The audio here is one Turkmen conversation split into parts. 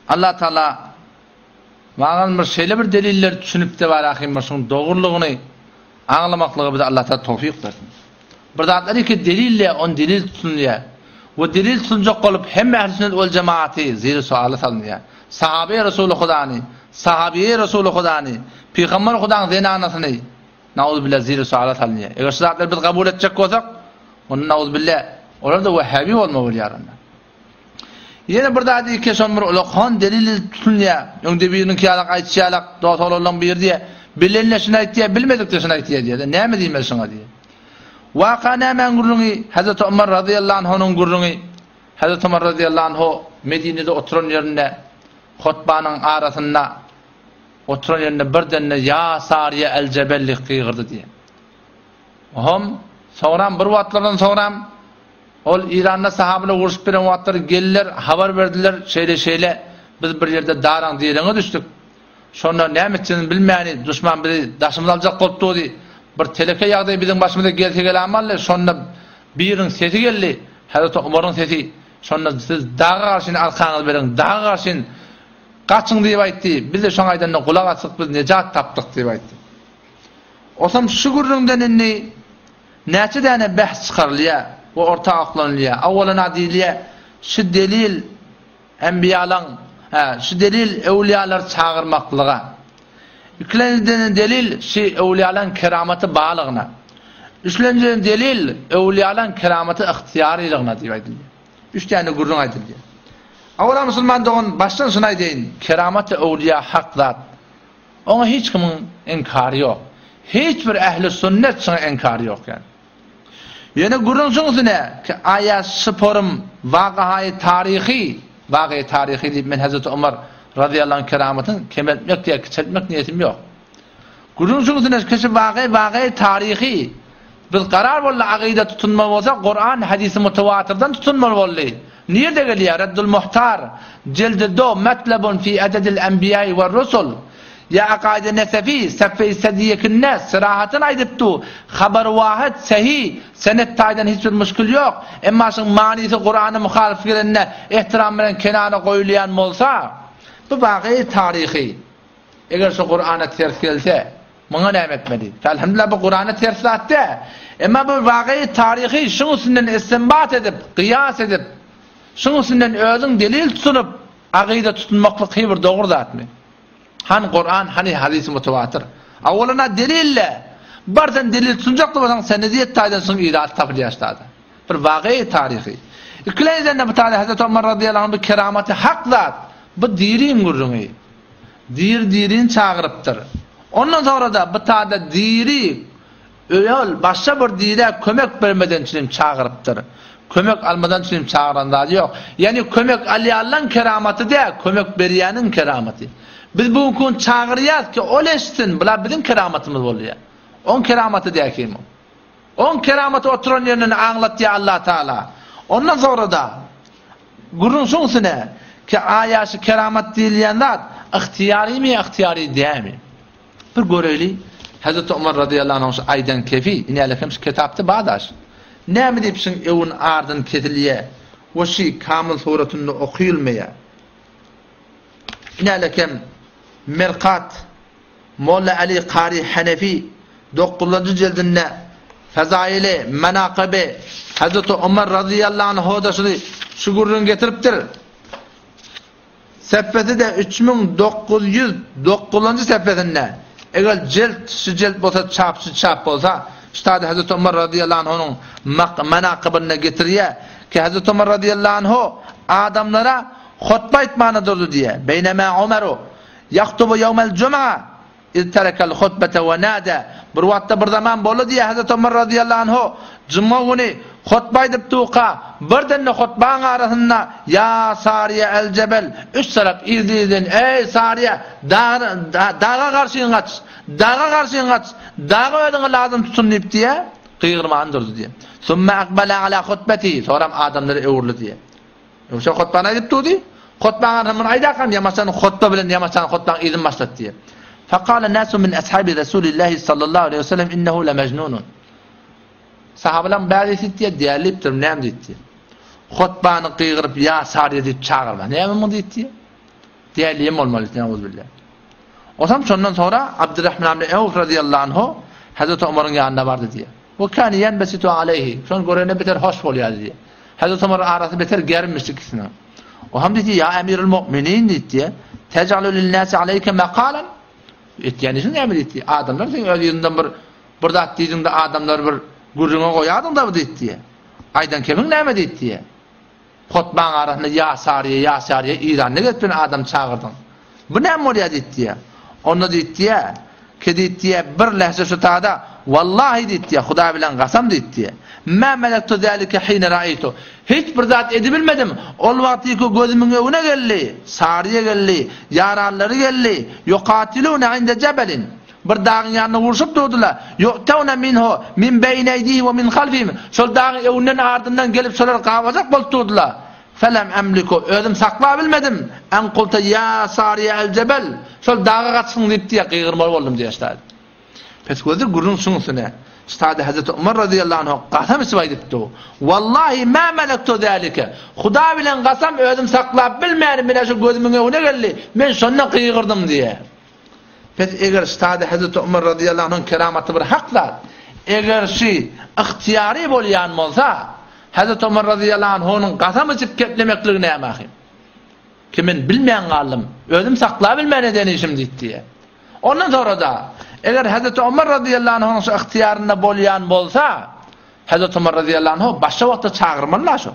Allah Taala maňa bir şeýle bir deliller düşünip-de bar ahym bir şuň dogrulygyny aňlamaklyga bize Allah Taala towfyk bersin. Bir zatlar iki delille on delil tutunýar. We delil tutunjak bolup hemme ähli sünnet wal jemaaty ziri suala salynýar. Sahabe Resuly Hudany, sahabiýe Resuly Hudany, Pygamber Hudaň zenanasyny nauzubilla ziri suala salynýar. Eger şu zatlary biz kabul etjek bolsak, onda nauzubilla olar-da wahhabi bolma bolýar onda. Ýene bir zat diýip şon bir ulakan delil tutunýar. Öňde biriniňki ýalak aýtşy ýalak, dost oglanlaryň biri diýýär, bilenine şuny aýtýar, bilmedik-de şuny aýtýar diýýär. Näme diýmeli şuňa diýýär. Waka nämäň gürrüňi? Hazreti Omar razyýallahu anhunyň gürrüňi. Hazreti Omar razyýallahu anhu Medinede oturan ýerinde hutbanyň arasynda oturan ýerinde birden-de ýa Sariýe el-Jebel diýip gygyrdy diýýär. Hom, soňram bir wagtlardan soňram ol Iranda sahabalar urşup beren wagtlary geldiler, habar berdiler, şeýle-şeýle biz bir ýerde daraň direňe düşdük. Şonda näme etjegimizi bilmäni, duşman bizi daşymyza aljak bolup durdy. Bir teleke ýagdaý biziň başymyza gelse gelamaldy. Şonda biriniň sesi geldi, Hazreti Omaryň sesi. Şonda siz daga garşyn arkaňyzy beriň, daga garşyn gaçyň diýip aýtdy. Biz-de şoň aýdanyna gulak asdyk, biz nejat tapdyk diýip aýtdy. Osam şu gürrüňden indi näçe däne bähs çykarylýar we orta oklanylýar. Awwalana diýilýär, şu delil enbiýalaň, hä, şu delil öwlüýalary çagyrmaklyga. Ikilenjiden delil şu öwlüýalaň keramaty barlygyna. Üçlenjiden delil öwlüýalaň keramaty ygtyýarylygyna diýip aýdylýar. Üç däne gürrüň aýdylýar. Awwala musulman dogan başdan şuny aýdaýyn, keramaty öwlüýa hak zat. Oňa hiç kimiň inkary ýok. Hiç bir ähli sünnet şuňa inkary ýok ýani. Ýöne gürrüň şuň üstüne ki aýa şyporym wagahaýy taryhy, wagaýy taryhy diýip men Hezreti Omar razyýallahu anh keramatyny kemeltmek ýa kiçeltmek niýetim ýok. Gürrüň şuň üstüne ki şu wagaý wagaýy taryhy Biz karar boldy agyda tutunmaly bolsa Kuran hadisi mutawatyrdan tutunmaly boldy. Nirde gelýär Reddul Muhtar jildi do metlebun fi ededil enbiýai we rusul ýa Akaide Nesefi sefei sediýekinde syrahatyn aýdypdu habar wahid sehi senet taýdan hiç bir muşkil ýok emma şuň manysy Kurana muhalyf gelende ehtiram bilen kenara goýulýan bolsa bu wagy taryhy eger şu Kurana ters gelse Muňa näme etmeli? Elhamdülillah bu Kurana ters zat däl. Emma bu wagyýy taryhy şuň üstünden istinbat edip, gyýas edip, şuň üstünden özüň delil tutunyp, agyda tutunmaklyk hi bir dogry zatmy? Hany Kuran, hany hadys mutawatir? Awwalana delille. Bar sen delil tutunjak bolsaň senediýet taýdan şuň yzaty tapylýar ştada. Bir wagyýy taryhy. Ikilenjiden bu taýda Hazreti Omar razyýallahu anh bu keramaty hak zat. Bu diriň gürrüňi. Diri dirini çagyrypdyr. Ondan soňra-da bu tada diri öýel başga bir dirä kömek bermeden çilim çagyrypdyr. Kömek almadan çilim çagyran zady ýok. Ýagny kömek alýanlaň keramaty däl, kömek berýäniň keramaty. Biz bu günki gün çagyrýas ki ol eşitsin, bular biziň keramatymyz bolýar. Oň keramaty däl kim o. Oň keramaty oturan ýerinden aňlatýar Allah Taala. Ondan soňra-da gürrüň şuň üstüne ki aýa şu keramat diýilýän zat ygtyýarymy ýa ygtyýary dälmi? Bir göreýli. Hazreti Omar razyýallahu anhuň şu aýdan kefi, inälekem şu kitapda bar daş. Näme diýip şuň öwün ardyn kesilýär we şu kamyl suratynda okylmaýar? Inälekem Merkat Molla Aly Kary Hanefi dokuzynjy jildinde Fezaili, Menakyby, Hazreti Omar razyýallahu anhu-da şuny şu gürrüňi getiripdir. Sehpesi-de 3909-njy sehpesinde. Eger jilt şu jilt bolsa, çap şu çap bolsa, şu taýda Hazreti Omar razyýallahu anhunyň menakybynda getirýär ki, Hazreti Omar razyýallahu anhu adamlara hutba aýtmana durdy diýýär. Beýnemä Omeru Ýahtubu ýewmel jum'a iz terekel hutbete we nada Bir wagtda bir zaman boldy diýýär Hezreti Omar razyýallahu anhu juma güni hutba aýdyp durka birden-de hutbaň arasynda Ýa Sariýe el jebel üç tarap yzly-yzdan Eý Sariýe daga garşyň gaç daga garşyň gaç dagy özüňe lazym tutun diýip diýýär gygyrmany durdy diýýär. Sümme akbala ala hutbetihi soňram adamlara öwrüldi diýýär. Ýogsa hutbany aýdyp durdy. Hutbaň arasynda muny aýdarkam ýamaçan hutba bilen ýamaçan hutbaň yzyny başlatdy diýip. Faqala nasu min ashabi Rasulillahi sallallahu aleyhi ve sellem innehu lemejnunun. Sahabalaryň bäzisi diýýär, dälipdir, näme diýdi. Hutbany gygyryp ýa Sariýe diýip çagyrma. Näme muny diýdi. Däliyem bolmaly, neuzbillah. Osam şondan soňra Abdurrahman ibn Awf radiyallahu anhu Hazreti Omaryň ýanyna bardy diýýär. We kâne yenbesitu aleyhi. Şony görende beter hoş bolýardy diýýär. Hazreti Omaryň arasy beter gerilmişdi ikisiniň. O hem diýdi, ýa emirül mu'minin diýdi. Tej'alu lin-nasi aleyke makalan. Etýän işiň näme diýdi. Adamlar seň öz ýüzünden bir bir zat diýdiňde adamlar bir gürrüňe goýardyň da bu diýdi. Aýdan kemiň näme diýdi. Hotbaň arasynda ýa Saryýa, ýa Saryýa Eýranda gezip ýören adam çagyrdyň. Bu näme bolýar diýdi. Onda diýdi, ki diýdi, bir lähze şu tada, Wallahi diýdi, Hudaý bilen gasam diýdi. Mä melektu zalike hine raýtu. Hiç bir zat edibilmedim. Ol wagt ki gözümiň öňüne geldi, Saryýa geldi, ýaranlary geldi, Ýukatilune inde jebelin. Bir dagyň ýanynda urşup durdular. Ýu'tewne minhu min beýni eýdihim we min halfihim. Şol dagyň öňünden ardyndan gelip şolary gabajak bolup durdular. Felem emliku, özüm saklabilmedim, en kulte ýa Sariýa el jebel, şol daga gaçyň diýip diýýär, gygyrmaly boldum diýýär ştaýda. Pes gözdir gürrüň şuň üstüne. Ştaýda Hezreti Umar razyýallahu anhu gasam içip aýdypdy. Wallahi ma melektu zalike. Huda bilen gasam özüm saklap bilmänim, menä şu gözümiň öňüne geldi, men şonda gygyrdym diýýär. Pes eger ştada Hezreti Omar razyýallahu anhuň keramaty bir hak zat, eger şi ygtyýary bolýan bolsa, Hezreti Omar razyýallahu anhunyň gasam içip geplemekligi näme ahy? Ki men bilmän galdym, özüm saklabilmän eden işim diýip diýýär. Ondan sonra-da, eger Hezreti Omar razyýallahu anhunyň şu ygtyýarynda bolýan bolsa, Hezreti Omar razyýallahu anhu başga wagtda çagyrmaly-la şo.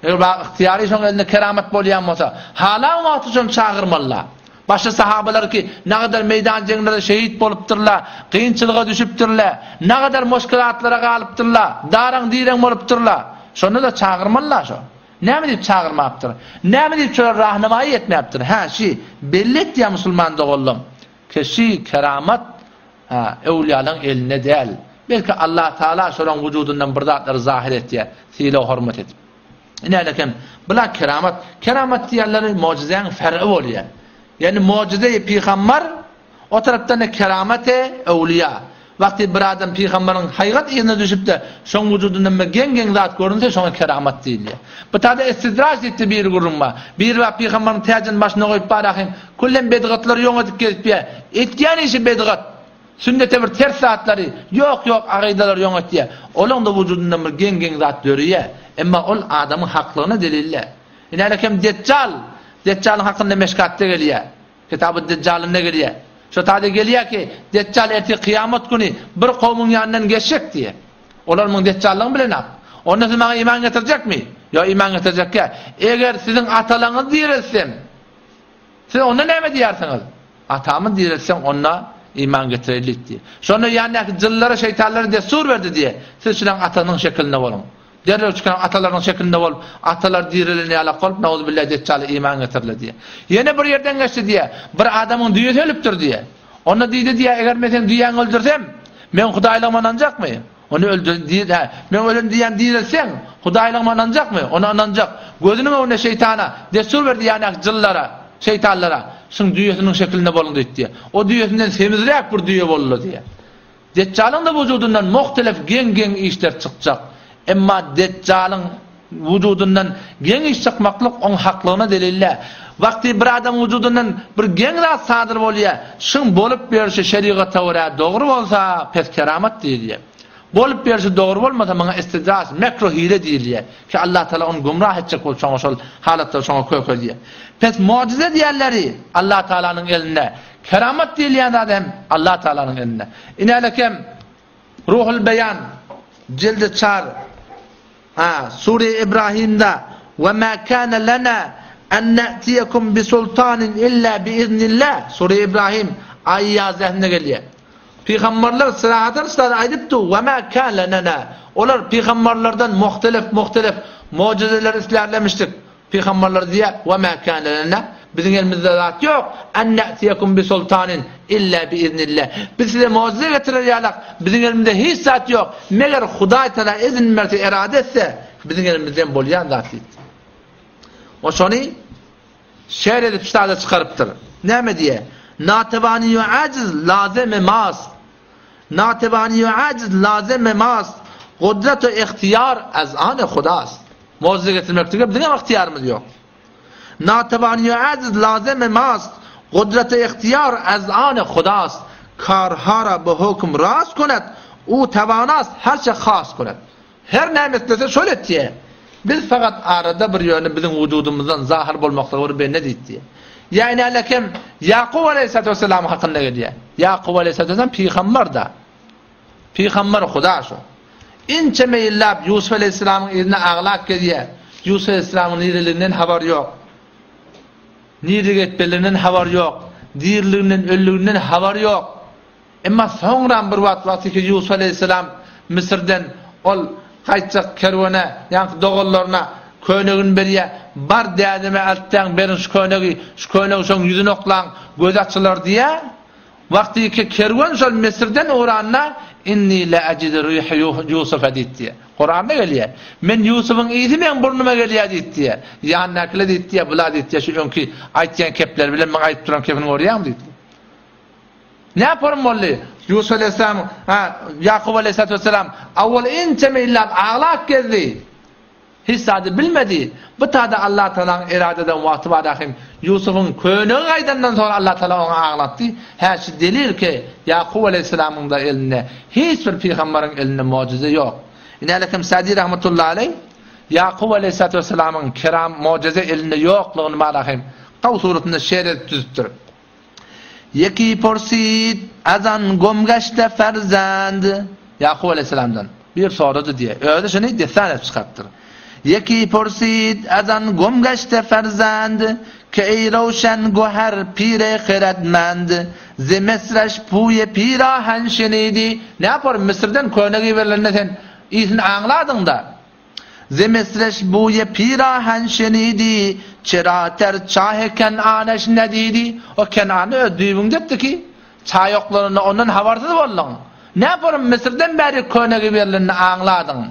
Eger bak ygtyýary şoň elinde keramat bolýan bolsa, halan wagty şony çagyrmalyda. Başga sahabalar ki, nagadar meýdan jeňlerde şehit bolupdyrlar, kynçylyga düşüpdirler, nagadar muşkilatlara galypdyrlar, daraň-direň bolupdyrlar. Şonda-da çagyrmalyda şo. Näme diýip çagyrmapdyr? Näme diýip şolar rahnamaýy etmäpdir? Hä, şi belli etýär musulman doganlam. Ki şi keramat Hä, öwlüýalaryň elinde däl. Belki Allah Tagala şolaryň wujudyndan bir zatlary zahyr etýär, sylag-hormat edip. Ine-lekem, bula keramat. Keramat diýýänleri mojizäň fer'i bolýar. Ýagny mojize-i pygambar, o tarapdan-da keramat-e öwlüýa. Wagty bir adam pygambaryň haýgat yzyna düşüp-de, şoň wujudyndan bir geň-geň zat görünse, şoňa keramat diýilýär. Bu tada istidraj diýipdi biri gürrüň bar. Biri bar pygambaryň täjini başyna goýup barahyn, Küllem bedgatlary ýoň edip gezipýär. Etýän işi bedgat. Sünnete bir ters zatlary, ýok-ýok agydalary ýoň etýär. Olaň-da wujudyndan bir geň-geň zat döreýär. Emma ol adamyň haklygyna delil däl. Inälekem Deçjal, Deçjalyň hakynda Meşkatda gelýär. Kitabu Deçjalynda gelýär. Şo taýda gelýär ki, Deçjal ertir kyýamat güni bir kowmuň ýanyndan geçjek diýýär. Olar muň deçjallygyny bilenok. Onda siz maňa iman getirjekmi? Ýok, iman getirjekkä. Eger siziň atalaryňyzy direltsem, Siz onda näme diýersiňiz? Atamyz direltseň, onda iman getireýlik diýýär. Şonda ýanyndaky jynlara, şeýtanlara dessur berdi diýýär. Siz şularyň atasynyň şekilinde boluň. Derrew çykan atalarynyň şekilinde bolup, atalar direlen ýalak bolup, nauzubilla Deçjala iman getirdiler diýýär. Ýene bir ýerden geçdi diýýär. Bir adamyň düýesi ölüpdir diýýär. Onda diýdi diýýär, eger men seň düýäňi öldürsem, meň hudaýlygyma ynanjakmy? Ony öldür diýdi, hä, men ölen diýýän direltseň, Hudaýlygyma ynanjakmy? Ony ynanjak. Gözüniň öňünde şeýtana dessur berdi ýany jynlara, şeýtanlara, Şuň düýesiniň şekilinde boluň diýdi diýýär. O düýesinden semizräk bir düýe boldy diýýär. Deçjalyň-da wujudyndan muhtelef geň-geň işler çykjak. Emma Deçjalyň Wujudyndan geň iş çykmaklyk oň haklygyna delil däl. Wagty bir adamyň wujudyndan bir geň zat sadyr bolýar, şyň bolup berşi şerigata görä dogry bolsa, pes keramat diýilýär. Bolup berşi dogry bolmasa muňa istidraj, mekru hile diýilýär. Ki Allah Tagala ony gümrah etjek bolup şoňa şol halatda şoňa kökezýär. Pes mujize diýenleri Allah Tagalanyň elinde. Keramat diýilýän zat hem Allah Tagalanyň elinde. Inälekem Ruhul Beýan jildi çar A, Sure Ibrahimde, Ve mâ kâne lenâ en ne'tiyekum bi sultanin illa bi iznillah, Sure Ibrahim, aýy ýazäsinde gelýär. Pygamberler syrahatan şulary aýdypdy, Ve mâ kâne lenâ, olar pygamberlerden muhtelif-muhtelif mujizeler islärlemişdik. Pygamberler diýýär, Ve mâ kâne lenâ, biziň elimizde zat ýok, en ne'tiyekum bi sultanin illa bi iznillah. Biz size mujize getirer ýalak, biziň elimizde hiç zat ýok, meger Hudaý Tagala izin berse, erade etse, biziň elimizden bolýan zat diýdi. O şony şeýle edip ştada çykarypdyr. Näme diýýär? Natewani we ajiz lazeme mas. Natewani we ajiz lazeme mas. Gudrat we ihtiýar az an Hudas. Mujize getirmeklige biziň hem ygtyýarymyz ýok. Natawani aziz lazem mast, Gudrat-y ihtiýar az an-y Hudast, Karha-ra bu hökm rast kunet, U tawanast her çe hast kunet. Her näme islese şol etýär. Biz fakat arada bir ýöne biziň wujudymyzdan zahyr bolmaklygy bir bende diýdi. Ýa ine kim Ýakup aleyhissalatu vesselam hakynda gelýär. Ýakup aleyhissalatu vesselam pygamber-da. Pygamber Huda şo. Inçeme ýyllap Ýusup aleyhisselamyň yzyna aglap gezýär. Ýusup aleyhisselamyň nireliginden habar ýok. Nirä gitmeliginden habar ýok. Diriliginden, ölüliginden habar ýok. Emma soňram bir wagt wagtyky Ýusup aleýhissalam Müsürden ol gaýtjak kerwene, ýaňky doganlaryna köýnegini berýär. Bar dädeme eltdäň, beriň şu köýnegi, şu köýnegi şoň ýüzüne oklaň, gözi açylar diýýär. Wagtyky kerwen şol Müsürden ugranda, Inni le ejidu riha Ýusufa diýip diýýär. Kuranda gelýär. Men Ýusubyň ysy meň burnuma gelýär diýip diýýär. Ýanyndakylar diýip diýýär, bula diýip diýýär, şu öňki aýtýan kepleri bilen maňa aýdyp duran kepini görýäňmi diýip. Näporum boldy? Ýusup aleýhissalam, ha, Ýakup aleýhissalatu wessalam awwal ençeme ýyllap aglap gezdi. Hiç zady bilmedi. Bu tada Allah Tagalaň erada eden wagty bar ahim. Ýusubyň köýnegi gaýdandan soňra Allah Tagala oňa aglatdy. Hä, şu delil ki, Ýakup aleýhissalamyň da elinde, hiç bir pygambaryň elinde mojize ýok. Inälekem Sadi rahmetullahi aleýh Ýakup aleýhissalatu wessalamyň keram mojize elinde ýoklugyny bar ahim gaw suratynda şeýle edip düzüpdir. Ýeki pursid azan gum gaşte ferzend. Ýakup aleýhissalamdan bir sorady diýýär. Özi şuny dessan edip çykarypdyr. Ýeki pursid azan gum gaşte ferzend, ke eý röwşen göher pire hiredmend, ze mesreş puýe pirahen şenidi. Näpor Müsürden köne giberilende sen ysyny aňladyň-da. Ze mesreş buýe pirahen şenidi, Çera ter çahe Kenaneş nedidi. O Kenany öz düýbüňde etdi ki, çaý oklanynda ondan habarsyz bolduň. Näporum Müsürden bäri könegi berlenini aňladyň.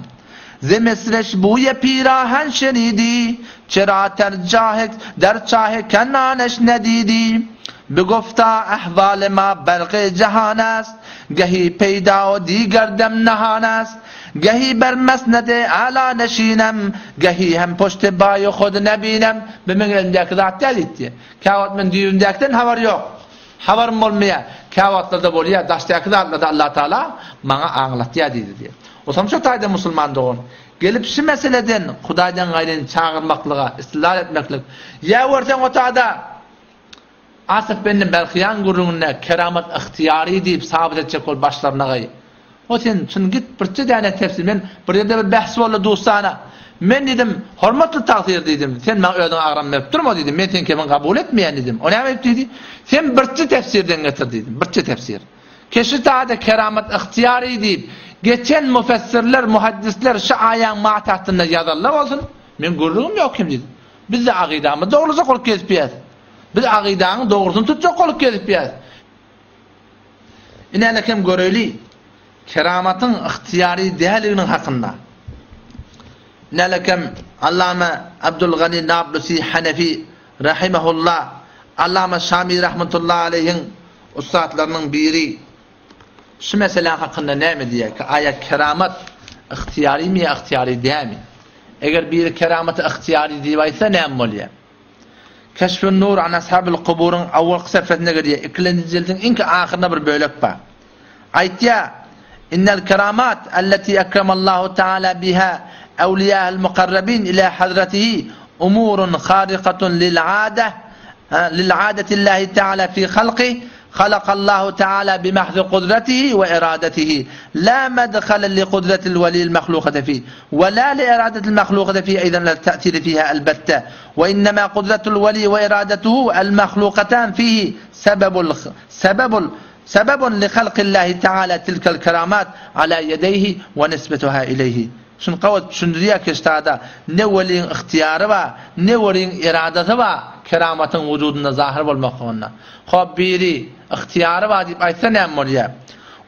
Ze mesreş buýe pirahen şenidi, Çera ter cahe der çahe Kenaneş nedidi. Bigufta ehwale ma berqe jehan est, Gehi peýda o diger dem nahan est. Gehi ber mesnede ala neşinem, Gehi hem poşte baýy hud nebinem. Bu meň elimdäki zat däl diýipdi. Käwagt men düýbümdäkiden habar ýok. Habarym bolmaýar. Käwagtlarda bolýar, daşdaky zatlarda Allatagala maňa aňlatýar diýdi diýýär. Otam şo taýda musulman dogan, gelip şu meseleden Hudaýdan gaýryny çagyrmaklyga, istidlal etmeklik, ýa görseň o taýda Asyf bende Belhyýaň gürrüňinde keramat ygtyýary diýip sabyt etjek bolup başlaryna-gaý. O sen çyn git birçe däne tefsir men bir ýerde bir bähs boldy dustana. Men diýdim, hormatly tagsyr diýdim, sen maňa özüňe agram berip durma diýdim, men seň kebiňi kabul etmeýän diýdim. O näme diýip diýdi? Sen birçe tefsirden getir diýdim, birçe tefsir. Keşi tada keramat ygtyýary diýip, geçen mufessirler, muhaddisler şu aýaň matastynda ýazanlar bolsun, men gürrüňim ýok kim diýdim. Biz-de agydamyz dogrulyjak bolup gezipýäs. Biz agydaňyň dogrusyny tutjak bolup gezipýäs. Inäle kem göreýli, keramatyň ygtyýary däliginiň hakynda. Inäle kem Allama Abdulgani Nablusi Hanefi rahimehullah, Allama Şami rahmetullahi aleýhiň ussatlarynyň biri şu mesele hakynda näme diýýär ki, aýa keramat ygtyýarymy ýa ygtyýary dälmi? Eger biri keramaty ygtyýary diýip aýtsa näme bolýar? Keşfün Nur an Ashabil Kuburyň awalky sähifesinde gelýär, ikilenji jildiň iňki ahyrynda bir bölek bar. Aýtýar, Innel keramat allati akramallahu taala biha awliýahul mukarrabin ila hazratihi umurun harikatun lil adah lil adatillahi taala fi halqi Halakallahu taala bi mahzi kudratihi we iradatihi la madhala li kudratil welil mahlukati fi we la li iradatil mahlukati fi eýdan la ta'siri fiha elbetde we innema kudratul weli we iradatuhu el mahlukatan fihi sebebul sebebul sebebun li halqillahi taala tilkel keramat ala ýedeyhi we nisbetuha ileýhi Şuny gabat düşündirýär keştada ne weliň ygtyýary bar, ne weliň eradasy bar keramatyň wujudynda zahyr bolmaklygynda. Hop biri ygtyýary bar diýip aýtsa näme bolýar?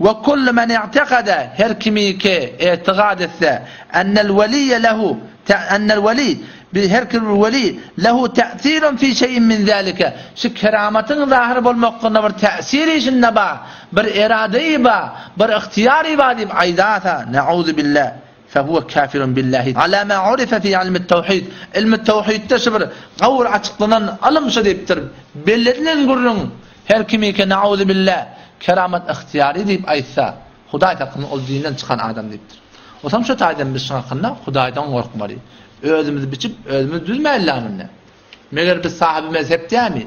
Ve kullu men i'tekade her kimi ki i'tikad etse ennel weliye lehu ennel weli bir her kim weli lehu ta'sirun fi şeyin min zalika şu keramatyň zahyr bolmaklygynda bir täsir işinde bar, bir eradeyi bar, bir ygtyýary bar diýip aýdasa, ne'uzu billah. Fehuwe kafirun billahi ala ma urife fi ilmit tawhid. Ilmi tawhidde şu bir gawy açyklanan ylym şu diýipdir. Belli edilen gürrüň her kimike nauzubillah keramat ygtyýary diýip aýtsa, Hudaý saklasyn ol dinden çykan adam diýipdir. Otam şu taýdan biz şuň hakynda Hudaýdan gorkmaly. Özümizi biçip, özümiz düzmäli munda. Meger biz sahyby mezhep dämi?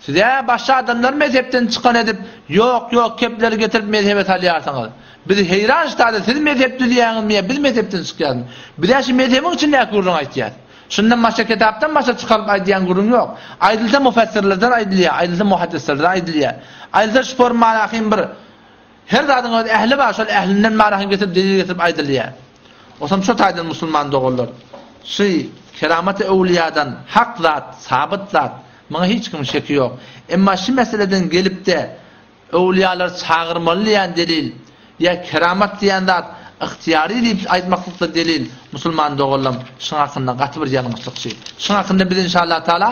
Siz-ä başga adamlary mezhepden çykan edip, ýok, ýok kepleri getirip mezhebe salýarsyňyz. Biz heýran ştada siz mezhep düzýäňizmi ýa biz mezhepden çykýarysmy? Biz-ä şu mezhebiň içindäki gürrüňi aýtýas. Şundan başga kitapdan başga çykaryp aýdýan gürrüň ýok. Aýdylsa mufessirlerden aýdylýar, aýdylsa muhaddislerden aýdylýar. Aýdylsa şu formalahym bir Her zadyň öz ähli bar, şol ählinden marahyň getirip delil getirip aýdylýar. Osam şo taýdan musulman doganlar, şu keramaty öwliýadan hak zat, sabyt zat, muňa hiç kimiň şeki ýok. Emma şu meseleden gelipde öwliýalary çagyrmaly diýen delil, ýa keramat diýen zat ygtyýary diýip aýtmaklykda delil, musulman doganlam şuň hakynda gaty bir ýalňyşlykçy. Şuň hakynda biz inşallah taala.